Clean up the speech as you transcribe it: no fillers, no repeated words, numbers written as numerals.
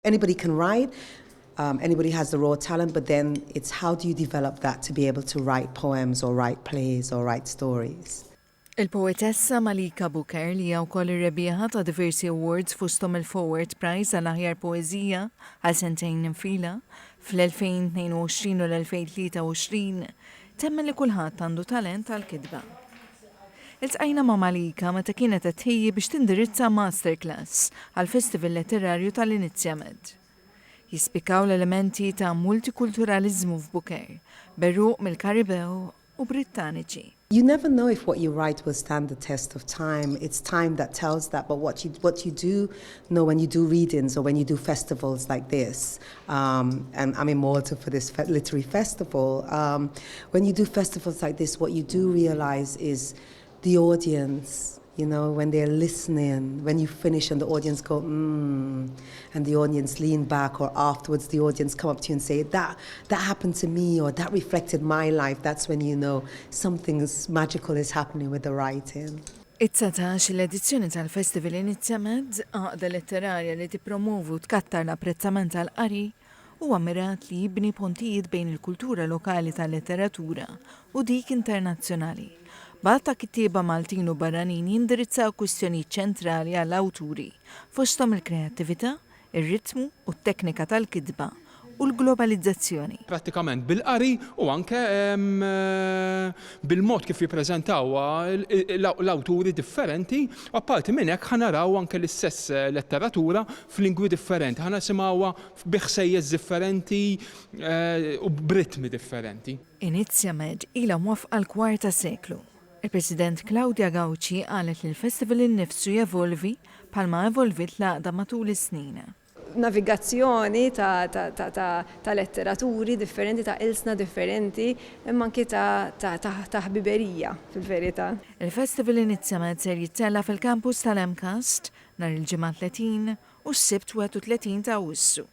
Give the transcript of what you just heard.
Anybody can write, anybody has the raw talent, but then it's how do you develop that to be able to write poems or write plays or write stories. Il-poetessa Malika Booker li hija wkoll ir-rebbieħa ta' diversi awards fosthom il-Forward Prize għal aħjar poeżija għal sentejn infila fl-2022 u l-2023 temmen li kulħadd għandu talent għall-kitba. Iltqajna ma' Malika meta kienet qed tħejji biex tindirizza masterclass għall-Festival Letterarju tal-Inizjamed. Jispikkaw l-elementi ta' multikulturaliżmu f'Booker, b'għeruq mill-Karibew u Brittaniċi. You never know if what you write will stand the test of time. It's time that tells that. But what you do know when you do readings or when you do festivals like this, and I'm in Malta for this literary festival, when you do festivals like this, what you do realize is the audience, when they're listening, when you finish and the audience go, and the audience lean back, or afterwards the audience come up to you and say, that happened to me, or that reflected my life, that's when you know something magical is happening with the writing. It-19-il edizzjoni tal-Festival Inizjamed, għaqda letterarja li tippromovu tkattar l-apprezzament tal-qari, huwa mirat li jibni pontijiet bejn il-kultura lokali tal-letteratura u dik internazzjonali. B'għadd ta' kittieba Maltin u barranin jindirizzaw kwistjonijiet ċentrali għall-awturi, fosthom il-kreattività, ir-ritmu u t-teknika tal-kitba u l-globalizzazzjoni. Prattikament bil-qari u anke bil-mod kif jippreżentawha l-awturi differenti, u apparti minn hekk ħa naraw anke l-istess letteratura f'lingwi differenti, ħa nisimgħuha bi ħsejjes differenti u b'ritmi differenti. Inizjamed ilha mwaffqa l-kwarta seklu. Il-President Claudia Gauci qalet li l-festival innifsu jevolvi bħalma evolviet l-għaqda matul is-snin. Navigazzjoni ta' letteraturi differenti, ta' ilsna differenti, imma anki ta' ħbiberija fil-verità. Il-festival Inizjamed ser jittella' fil-campus tal-MCAST nhar il-Ġimgħa 30 u s-Sibt 31 ta' Awwissu.